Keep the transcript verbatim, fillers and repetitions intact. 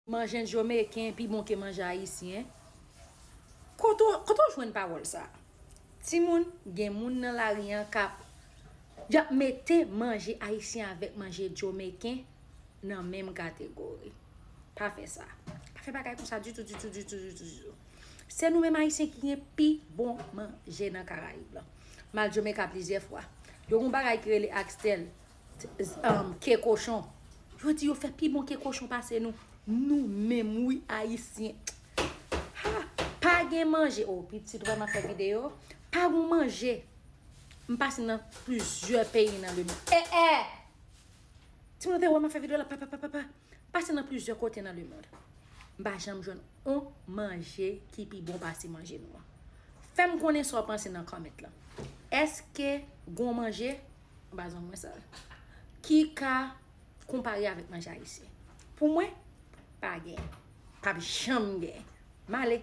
Manje Jamaican pi bon ke manje ayisyen. Kote w- kote w jwenn pawòl sa? Timoun, gen moun nan lari an k ap y ap mete manje ayisyen avèk manje Jamaican nan menm kategori. Pa fè sa. Pa fè bagay konsa ditou, ditou, ditou, ditou, ditou. Se nou menm ayisyen ki gen pi bon manje nan Karayib la. M al Jamaica plizyè fwa. Yo gen yon bagay ki rele oxtail, um, ke kochon. Yo di yo fè pi bon ke kochon pase nou. Nou menm, wi, ayisyen. Ha! Pa gen manje. O, pitit, wè m ap fè videyo. Pa gen manje. M pase nan plizyè peyi nan lemonn. Eh, eh! Timoun, te wè m ap fè videyo la, papa, papa, papa. M pase nan plizyè kote nan lemonn. M pa janm jwenn on manje ki pi bon pase manje nou an. Fè m konnen sa w panse nan comment lan. Èske gen yon manje, m pa janm wè sa, ki ka konpare avèk manje ayisyen? Pou mwen, pa gen. P ap janm gen. M ale.